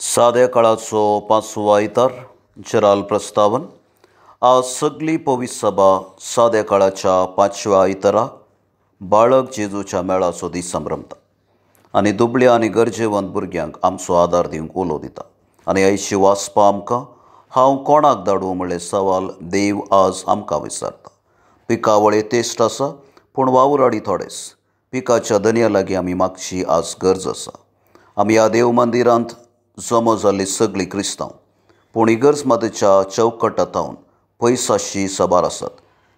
साद्या काळाचो पांचवो आयतार जेराल प्रस्तावन. आज सगली पवित्र सभा साद्या काळाच्या पांचव्या आयतारा बाळक जेजूच्या मेळाचो दीस संभ्रमता आनी दुबळ्या आनी गरजेवंत भुरग्यांक आमचो आदार दिवंक उलो दिता. आनी आयची वाचपा आमकां हांव कोणाक धाडूं म्हणलें सवाल देव आज आमकां विचारता. पिकावळे तेश्ट आसा पूण वावुराडी थोडेच. पिकाच्या दनया लागीं आमी मागची आज गरज आसा. आमी ह्या देव मंदिरांत जमो जाल्ली सगळीं क्रिस्तांव पूण इगर्ज मातेच्या चौकटांत पयसाशी सबार आसात.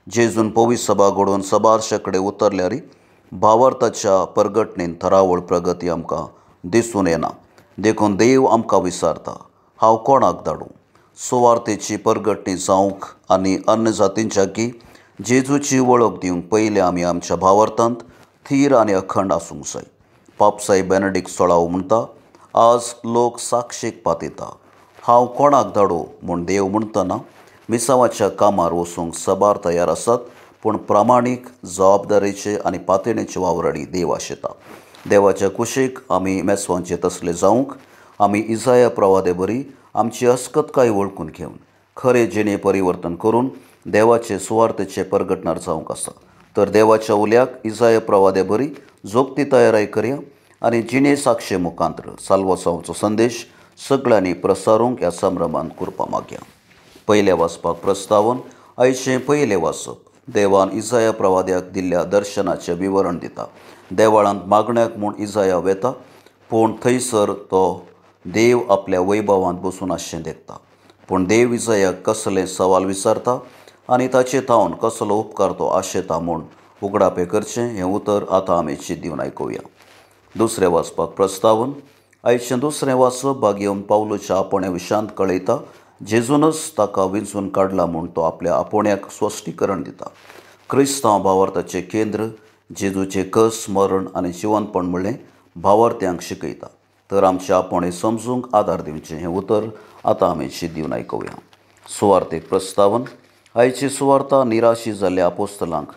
जेजून पवित्र सभा घडोवन सबार शेंकडे उतरल्यार भावार्थाच्या परगटणेन थरावळ प्रगती आमकां दिसून येना. देखून देव आमकां विचारता, हांव कोणाक धाडूं? सुवार्थेची परगटणी जावंक आनी अन्य जातींच्या की जेजूची वळख दिवंक पयलें आमी आमच्या भावार्थांत थीर आनी अखंड आसूंक जाय. पापसाई बेनेडिक्ट सोळावो म्हणटा, आज लोक साक्षीक पातयता, हांव कोणाक धाडूं म्हूण देव म्हणटना मिसावाच्या कामार वचूंक सबार तयार आसात, पूण प्रामाणीक जबाबदारेचे आनी पातयणेचे वावराडी देव आशेता. देवाच्या कुशीक आमी मेसवांचे तसले जावंक आमी इजाया प्रवादे बरी आमची अस्कतकाय वळखून घेवन खरें जिणे परिवर्तन करून देवाचे सुवार्थेचे परगटणार जावंक आसा. तर देवाच्या उल्याक इजाया प्रवादे बरी जोगती तयाराय करया आनी जिणे साक्षे मुखांत्र साल्वासांवचो संदेश सगळ्यांनी प्रसारूंक ह्या संभ्रमान कृपा मागया. पयलें वाचपाक प्रस्तावन. आयचें पयलें वाचप देवान इजाया प्रवाद्याक दिल्ल्या दर्शनाचें विवरण दिता. देवाळांत मागण्याक म्हूण इजाया वेता, पूण थंयसर तो देव आपल्या वैभवांत बसून आसचें देखता. पूण देव इजायाक कसलें सवाल विचारता आनी ताचे थावन कसलो उपकार तो आशेता म्हूण उगडापें करचें हें उतर आतां आमी दिवन आयकुया. दुसरें वाचपाक प्रस्तावन. आयचें दुसरें वाचप भागेवन पावलूच्या आपोवण्या विशांत कळयता. जेजूनच ताका विंचून काडला म्हूण तो आपल्या आपोवण्याक स्पश्टीकरण दिता. क्रिस्तांव भावार्थाचें केंद्र जेजूचें कस, मरण आनी जिवनपण म्हणलें भावार्थ्यांक शिकयता. तर आमचें आपोवणें समजूंक आदार दिवचें हें उतर आतां आमी दिवन आयकुया. सुवार्थेक प्रस्तावन. आयची सुवार्ता निराशी जाल्ल्या आपोस्तलांक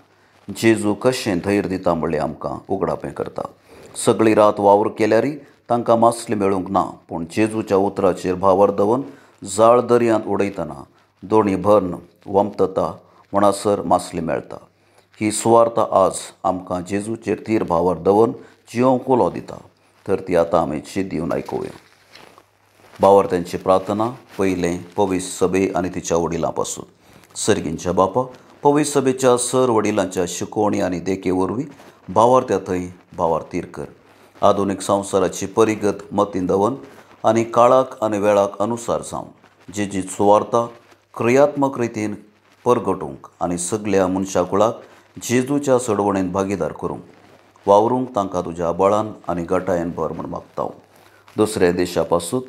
जेजू कशें धैर्य दिता म्हणलें आमकां उगडापें करता. सगळी रात वावर केल्यारय तांकां मासली मेळूंक ना, पूण जेजूच्या उतराचेर भावार्थ दवरून जाळ दर्यांत उडयतना दोणी भरून वमतता म्हणसर मासली मेळटा. ही सुवार्ता आज आमकां जेजूचेर थीर भावार्थ दवरून जियोवंक उलो दिता. तर ती आतां आमी दिवन आयकुया. भावार्थ्यांची प्रार्थना. पयलें पवित्र सभे आनी तिच्या वडिलां पासून. सर्गींच्या बापा, पवित्र सभेच्या सर वडिलांच्या शिकवणी आनी देखे वरवीं भावार्थ्या थंय भावार्थीर कर. आधुनीक संवसाराची परिगत मतीन दवरून आनी काळाक आनी वेळाक अनुसार जावन जेजी सुवार्ता क्रियात्मक रितीन परगटूंक आनी सगल्या मनशा कुळाक जेजूच्या चळवळींत भागीदार करूंक वावरूंक तांकां तुज्या बळान आनी गटायेन भर म्हूण मागता. दुसऱ्या देशा पासून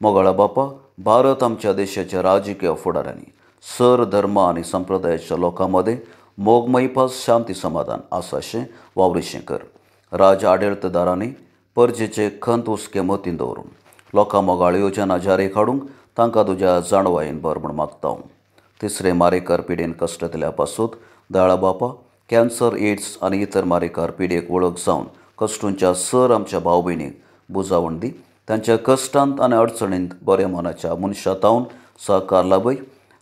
मोगाळा बापा, भारत आमच्या देशाच्या राजकीय फुडाऱ्यांनी सर धर्म आनी संप्रदायाच्या लोकां मदें मोगमयपास शांती समाधान आसा अशें वावरिशें कर. राज आडळतदारांनी परजेचे खंत हुस्के मतीन दवरून लोकां मोगाळ योजना जारीक हाडूंक तांकां तुज्या जाणवायेन भर म्हूण मागता. तिसरें मारेकार पिडेन कश्ट दिल्या पासून दयाळा बापा, कॅन्सर, एड्स आनी इतर मारेकार पिडेक वळख जावन कश्टूंच्या सर आमच्या भाव भयणीक बुजावण दी. तांच्या कश्टांत आनी अडचणींत बऱ्या मनाच्या मनशा तावन सहकार लाभय.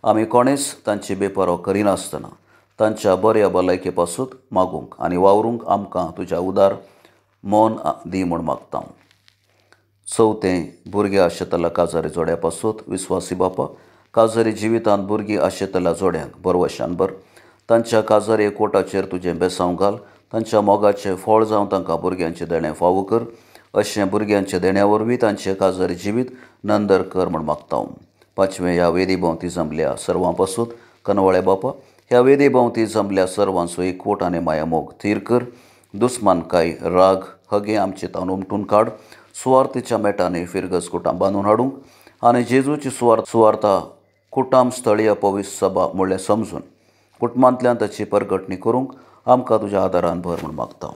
आमी कोणेच तांची बेपरवा करिनासतना तांच्या बऱ्या भलायके पासून मागूंक आनी वावरूंक आमकां तुज्या उदार मन दी म्हूण मागता. चवथें भुरग्यां आशेतल्या काजारी जोड्या पासून विस्वासी बापा, काजारी जिवितांत भुरगीं आशेतल्या जोड्यांक बरवशान भर. तांच्या काजारी एकवटाचेर तुजें बेसांव घाल. तांच्या मोगाचें फळ जावन तांकां भुरग्यांचें देणें फावो कर. अशें भुरग्यांच्या देण्या वरवीं तांचें काजारी जिवीत नंदर कर म्हूण मागता. पांचवें ह्या वेदी भोंवती जमल्या सर्वां पासून कनवळ्या बापा, ह्या वेदी भोंवती जमल्या सर्वांचो एकवट आनी मायामोग थीर कर. दुस्मानकाय, राग, हगे आमचे तावन उमटून काड. सुवार्थेच्या मेटांनी फिरगज कुटां बांदून हाडूंक आनी जेजूची सुवार्ता कुटाम स्थळीय पवित्र सभा म्हणलें समजून कुटुंबांतल्यान ताची परगटणी करूंक आमकां तुज्या आदारान भर म्हूण मागता.